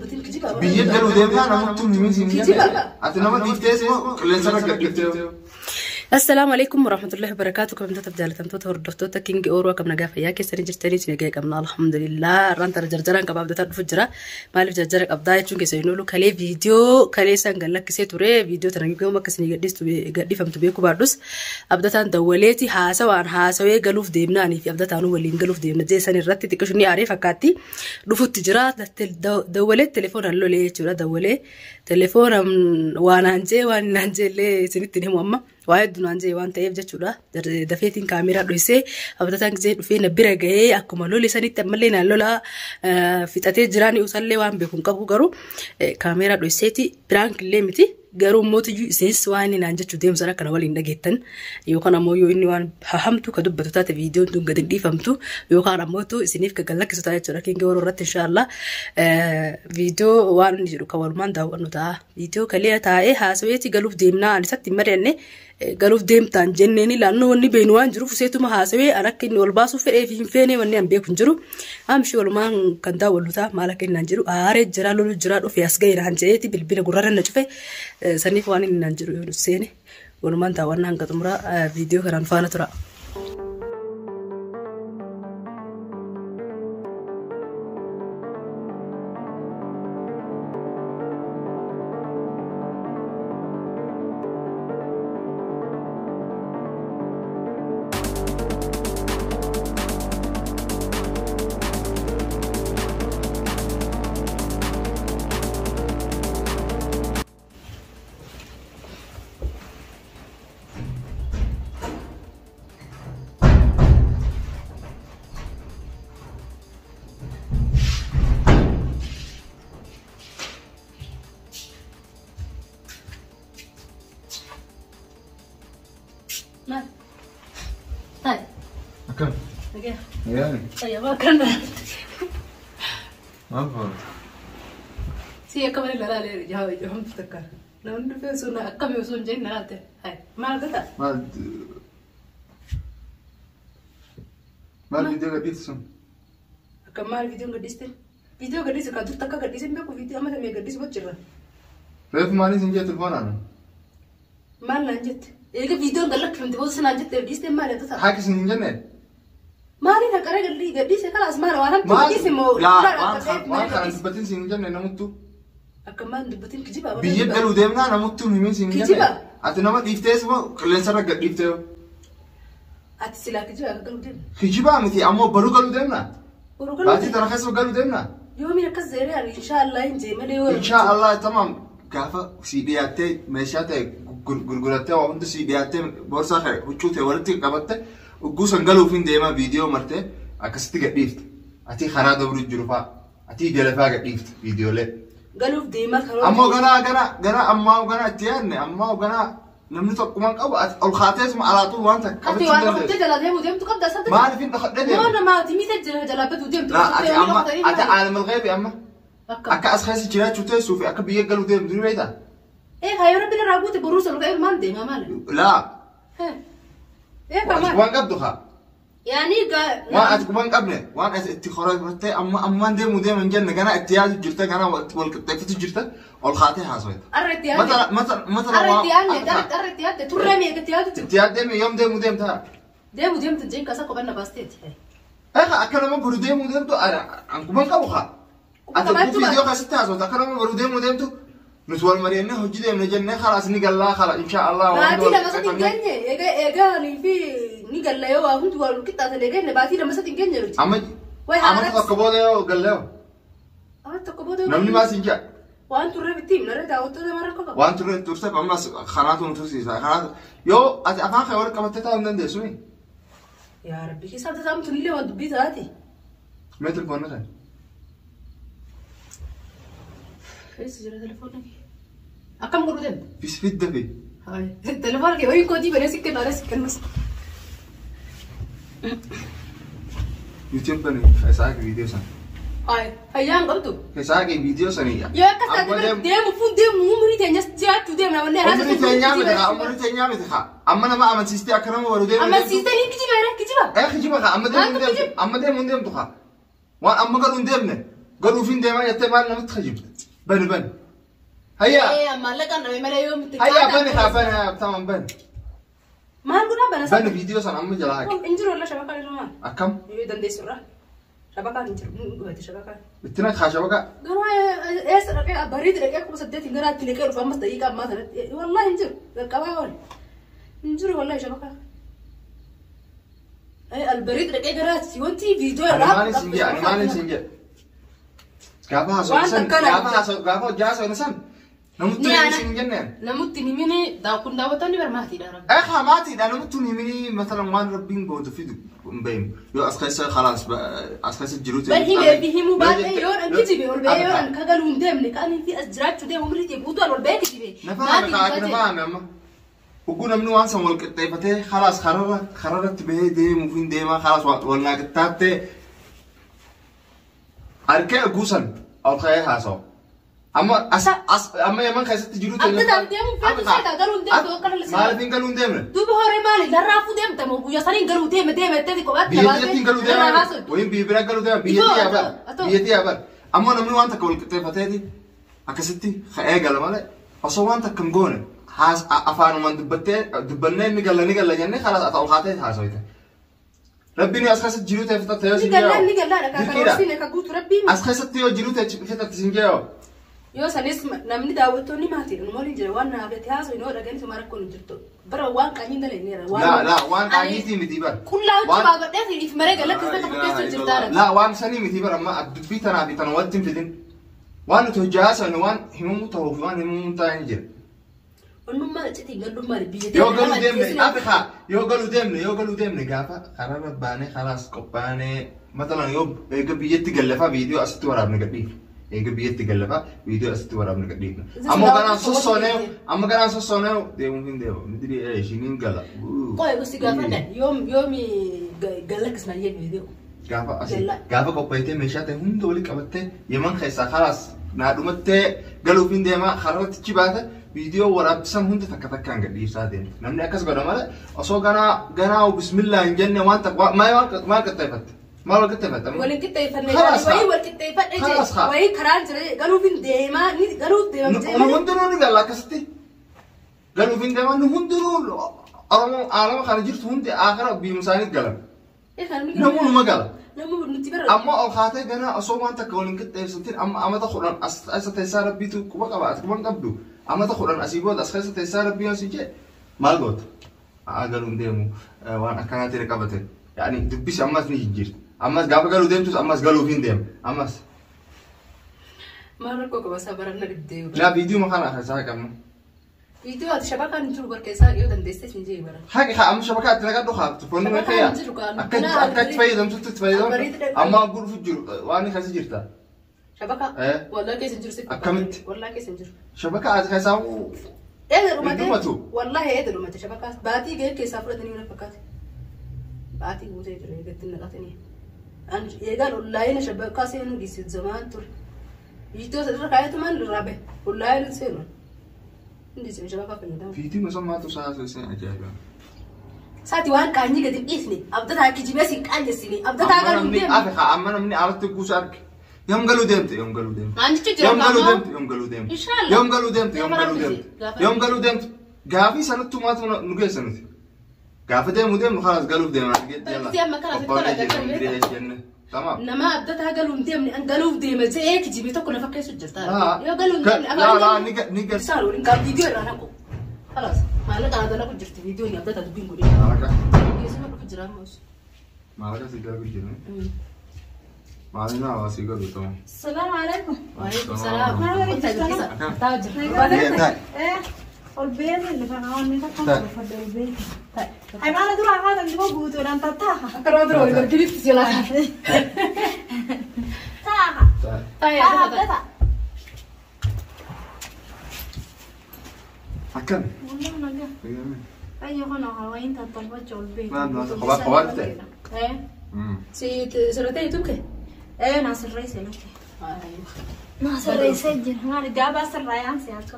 dubbatin kijiba. Biyya galuu deemnaa namatti hin himin siin jenne. Ati nama dhiiftees moo qilleensa irra gad dhiiftee? Assalaamu alaikum warahmatullahi wabarakatuh. Kabajamtoota jaalatamtoota hordoftoota King Ooroo akkam nagaa fayyaa keessanii jirtanii isin egaa qabna alhamdulillah. Har'aan tana jarjaraan qaba abdataa dhufu jira. Maaliif jarjara qabdaa jechuun keessa hin oolu kalee viidiyoo kalee san gad lakkisee ture viidiyoo tana yoom akka isin gadhiistu gadhiifamtu beekuu baadhus abdataan dawwaleeti haasawaan haasawee galuuf deemnaanii fi abdataanuu waliin galuuf deemna jeessan irratti xiqqishu ni aaree fakkaatti dhufutti jira. Dawwalee telefoonaan lolee jechuudha dawwalee telefoonaan waan aan jee waan naan jee illee isinitti hin himu amma. Waa hedduu naan jee waan ta'eef jechuudha. Dafeetiin kaameeraa dhohisee abdataan gisee dhufee na bira gahee akkuma lole sanitti ammallee naan lolaa fixatee jiraan usallee waan beeku hin qabu garuu kaameeraa dhohiseeti piraank illee miti garuu mootiyyuu isinis waan inni naan jechuu deemu sana akkana waliin dhageettan yookaan ammoo yoo inni waan hamtu ka dubbatu taate viidiyoon tun gadi hin dhiifamtu yookaan ammoo isiniif ka gallakkisu ta'a jechuudha. Kingi warra irratti inshaallah viidiyoo waan inni jedhu kan walumaan daawwannu ta'a. Viidiyoo kalee taa'ee haasaweeti galuuf deemnaa ani isatti hin mari'anne galuuf deemtaan jenneen laannoo wanni beenu waan jiruuf seetuma haasawee an akka inni ol baasuuf fedhee fi hin feene wanni an beeku hin jiru. Amshi walumaan kan daawwannu ta'a maal akka inni naan jedhu aaree jira lolu jira dhufee as ga'e naan jedheeti bilbila gurrarra na cufe saniif waan inni naan jedhu yoo seene walumaan daawwannaa hanga xumuraa viidiyoo kanaan faana tura. Maal? Taa'e. Akkam? Nagaa. Nagaani? Fayyaa akkam Maal fa'a? Si akka malee lalaalee jaha takka. Namni dhufee sun akkami osoo hin jedhin nalaalte. Hai maal gata? Maal maal viidiyoo gadhiiftu sun? Akka maal viidiyoon gadhiiste? Viidiyoo gadhiise kan turte akka gadhiise hin beeku viidiyoo amma tamee gadhiise bocirra. Reefu maaliin siin jee telefoonaan? Maal naan jette? Eega viidiyoon gad lakkifamte booda sinaan jette dhiiste maal jedhu ta'a? Haaki siin hin jenne? Maaliin haqaree gadhii gadhiise kalaas maal waan hamtuu Maal? gadhiise moo Laa dhugaadha waan akka ta'eef waan maal kana gadhiise? dubbatin siin hin jenne namuttu. Akka maal dubbatin kijiba Biyya galuu deemnaa namuttu hin himin siin hin Kijiba. jenne. Ati nama dhiiftees moo qilleensa irra gad dhiiftee? Ati silaa kijiba akka galuu deemna. Kijibaa miti ammoo baruu galuu deemnaa? Boruu galuu Baatii deemna. tana keessa galuu deemnaa? Yoomiin akkas zeeree ani inshaallah hin jee malee yoo. Inshaa Allah tamam gaafa sii dhiyaattee meeshaa ta'e gurgurattee waa hundi sii dhiyaattee boorsaa kee huccuu ta'e walitti qabatte ugguu san galuuf hin deema viidiyoo martee akkasitti gadhiifte. Ati karaa dabru jiru faa ati jala faa gadhiifte viidiyoolee. Galuuf deemaa karoora. Ammoo ganaa ganaa ganaa ammaa ganaa itti yaadne ammaa ganaa namni tokkumaan qabu ati ol kaateesuma alaatuu waan takka Ati qabachuu waan hin dhokfattee dandeessu. jalaa deemuu deemtu qabda asatti. Maaliif hin dhokadhee Moo deema? namaati miite jira jalaa baduu deemtu. Laa ati amma ati aalamul ghaybi amma Akka. akka as keessa jiraachuu teessuu fi akka biyya galuu deemtu ni beektaa? Ee kaayoo rabbi irraa guute boruu sol ka'ee maal deema maal? Laa Ee kamaa. waan qabdu haa. Yaani gaa. Waan ati quban qabne waan ati itti horfattee amma ammaan deemuu deema hin jenne ganaa itti yaadu jirta ganaa wal qixxeeffatu jirta ol kaatee haasawita. Arra itti yaadde. Matala matala matala Arra itti yaadne waan arra itti yaadde turree meeqa itti yaadu itti yaaddee yoom deemuu deemta? Deemu deemtu jeen kasa kophanna baasteeti. Egaa akka nama boru deemuu deemtu an quban qabu haa. Ati Qabaachuu viidiyoo keessatti haasawta akka nama boru deemuu deemtu nuti wal mari'annee hojii deemne jennee khalaas ni gallaa khala inshaa Allah waan Baatii wal lama sadi hin qixxeeffannee. geenye egaa egaa anii fi ni galla yoo waa hundi wal qixxaatan egaa inni baatii lama sadi hin geenye nuti. Amma Wayi amma haala. tokko booda yoo gallee hoo? Amma tokko booda. Namni maas hin jaa. Waan turre bitti himna daawwattoota mara qofa. Waan turre turteef ammas kanaatu nu tursiisa. Kanaatu yoo ati afaan kee wal qabattee taa'uu hin dandeessu. Yaa Rabbi keessaa tasaamtu illee waan dubbii taati. Mee telefoonni kan? Keessa jira telefoonni kee. Akkam godhu deemta? Fidda fi. Telefoona kee wayii kootii banee si kennu alas si kennus. YouTube bani keessaa kee viidiyoo sana. Fayyaan qabdu. Keessaa kee viidiyoo sanii. Yoo akkas taate deemu fuun deemu umurii teenyas jiraachuu deemna manneen haasa Umurii teenyaa miti haa umurii teenyaa miti haa amma nama amansiistee akka nama waruu deemu. Amansiistee ni kijiba yeroo kijiba. Eh kijiba haa amma deemu hin Maaltu deemtu amma deemu hin deemtu haa waan amma galu hin deemne Galuuf hin deemaa jettee maal namatti kijibde? Bani bani. Hayyaa. Ee maallaqaan dhabe malee yoo miti. Hayyaa bani haa bani haa tamam bani. Maal godhaa bana Bani viidiyoo sana amma jalaa haqe. Hin jiru wallah shabakaan irra maal? Akkam? Yoo dandeessu irraa. Shabakaan hin jiru. Hin dhufate shabakaan. Itti naqaa shabakaa. Garuu eessa dhaqee bariiti dhaqee 8,000 gara itti dhaqee dhufu ammas daqiiqaa ammaa sanatti wallahi hin jiru. Qaqqabaa oole. Hin jiru wallahi shabakaan. Albariiti dhaqee gara wanti viidiyoo Ani irraa. maalin siin jedhe? Ani maalin siin jedhe? Gaafa haasawni Waan san takka gaafa haasaw gaafa hojii haasawni san namutti Ni hin ana- siin jenneen. Namutti ni mini kun daawwattoonni barmaatiidha rabbi. Eh haa maatiidha namutti hin himini matalan waan rabbiin booda fidu hin beeknu. Yoo as keessa khalaas as keessa jiru ta'e. Bal himee fi himuu baadhee yoo dhan kijibe ol ba'ee yoo dhan ka galuu hin deemne ka ani fi as jiraachuu deemu umrii ta'e guutuu ol ba'ee kijibe. Na fahame kaa na fahame amma. Ugguu namni waan san wal qixxeeffatee khalaas kararra kararratti bahee deemuuf hin deemaa khalaas wal naa qixxaattee harkee ugguu san ol ka'ee haasawa. Amma as as amma Yaman keessatti jiru ta'e. Abda taaf deemuu feetu seeta galuu hin deemtu akka dhala Maaliif hin galuu hin deemne? Duuba horee maali larraafuu deemta moo guyyaa saniin galuu deeme deeme jettee kophaatti Biyya ittiin galuu irraa deema. haasoftu. Wayin biyya biraa galuu deema. Biyya Itoo, tiyyaa bar. atoo. Biyya tiyyaa bar. Ammoo namni waan takka wal qixxeeffateeti akkasitti ka'ee gala malee osoo waan takka hin goone afaanumaan dubbattee dubbannee inni galla ni galla jennee khalaas ata ol kaatee haasofte. Rabbiin as keessatti jiruu ta'e fixatte yoo Ni siin gallaan ni jee'oo. gallaan akka Dirqiidha. karoorsiin akka guutu rabbiin. As keessatti yoo jiruu ta'e fixatte siin jee'oo. Yoo sanis namni daawwattoonni maatiidha nu waliin jira waan naaf itti haasoo hin dhaganii suma rakkoon hin jirtu. Bara waan qaanyiin dalagneera. Laa laa waan qaanyiitii miti bar. Qullaa Waan- hojii baafadhee if maree gala keessa takka keessa jirtaa Laa waan sanii miti bar amma dubbii tanaa fi tana walitti hin fidin. Waan nuti hojii haasofne waan himamuu ta'uuf waan himamuu hin taane jira. Onnummaa iccitiin gandummaa biyya Yoo galuu deemne Afrikaa yoo galuu deemne gaafa kararra baanee khalaas qophaanee matalan yoo eega biyyatti gallafaa viidiyoo asitti waraabne gadhiifne. Eega biyyatti gallafaa viidiyoo asitti waraabne gadhiifne. Ammoo ganaan sossoonee amma ganaan sossoonee deemuuf hin deemu. Midiri ishiin hin gala. Qoy gosi gaafadhan yoom yoomi galla kisna jee viidiyoo. Gaafa asii gaafa qopheessitee meeshaa ta'e hunda walitti qabattee Yaman keessaa khalaas naa dhumattee galuuf hin deemaa kararratti achi baate viidiyoo waraabbisan hunda takka takkaan gadhiisaa deemte. Namni akkas godha malee osoo ganaa ganaa bismillah hin jenne waan takka maal maal qixxeeffatte? Maal wal qixxeeffatte? Waliin qixxeeffannee Khalaas haa. wayii wal qixxeeffadhe Khalaas jee haa. wayii karaan jira galuuf hin deemaa ni galuuf deema jee Nu hundinuu ni galla akkasitti. Galuuf hin deemaa nu hundinuu Oromoo aalama kana jirtu hundi akara biyyuma isaaniitti galan. Namoonni gala. Namni nuti bara Amma ol kaatee ganaa osoo waan takka waliin qixxeeffatin amma amata 10 as as teessaa rabbiitu quba qaba ati quba hin qabdu. Amata 10 asii booda as keessa teessaa rabbii yoo si jee maal goota? Haa galuun deemu waan akkanaa ta'e qabate. Yaani dubbisi ammas ni jijjiirti. Ammas gaafa galuu deemtus ammas galuuf hin deema. Ammas. Maal rakkoo qaba isaa baranna dhibdee. Laa viidiyoo kana keessaa qabna. Viidiyoo ati shabakaan hin jiru barkeessaa yoo dandeessee hin jee bara. Haqi haa amma shabakaa itti naqadhu haa foonni Shabakaan kee hin jiru kaan. akka akka itti fayyadamtutti itti fayyadamu. Amma gurfu jiru waan keessa jirta. Shabakaa. Wallaa keessa hin jiru sitti. Akkamitti? Wallaa keessa hin jiru. Shabakaa ati keessaa Eeda dhumate. Hin dhumatu. Wallaahi eeda dhumate shabakaa baatii gahee keessaa fudhatanii mana fakkaate. Baatii guutee jiru eegatti naqatanii. Eegaan ollaayina shabakaa seenuu dhiise zamaan ture. Viidiyoo irra kaayatumaan irraa bahe. Ollaayina seenu. Hundi isin shabakaa fayyadamu. Viidiyoo masamaatu isaa seen ajaa'iba. Saati waan qaanyii gadi hin dhiisne abdataa kijibee sin qaanyessine abdataa galuu hin deemne. Afrikaa amma namni alatti guusa arge. Yoom galuu deemte yoom galuu deemte. Waan jechuun jira Yoom galuu ammoo. deemte yoom galuu deemte. Inshallah. Yoom galuu deemte yoom Gaafa galuu rabbi deemte. gaafa Yoom galuu deemte. Gaafii sanatti maatu nu geessa nuti. Gaafa deemu deemnu khalaas galuuf deemna. Barsiisee amma kana sitti tola agartee beektaa? Tamam. Nama abdataa galuu hin deemne an galuuf deema je'ee kijibee tokko lafa keessa jirta. Laa. Yoo galuu hin deemne Laa laa ni ni gal. Isaan waliin qabu viidiyoo irraa naqu. Khalaas maallaqa ana dalagu jirti viidiyoon abdataa dubbiin godhe. Maalaqa. Geessuma dhufu jira ammas. Maalaqa si galu jiru. Maali naa si galu tamam. Assalamu alaikum. Waalaikum salaam. Waalaikum Taa jira. Ol beene lafa kaawwanne takka Taa'e. uffadhe ol beene. Ay maala dura haatan diboo guutuudhaan tattaaha. Akka nama dura waliin arginitti si laata. Taaha. Taa'e. Taa'e Taaha abdataa. abdata. Akkam. Wallah nagaa. Ayyo kana hawayin tattalfacha ol beene. Maal maal kophaa kophaatti ta'e? Eh. Si sirratee YouTube kee? Eh naa sirreesse lakke. Naa sirreessee jira. Maali gaabaa sirraa yaamse akka.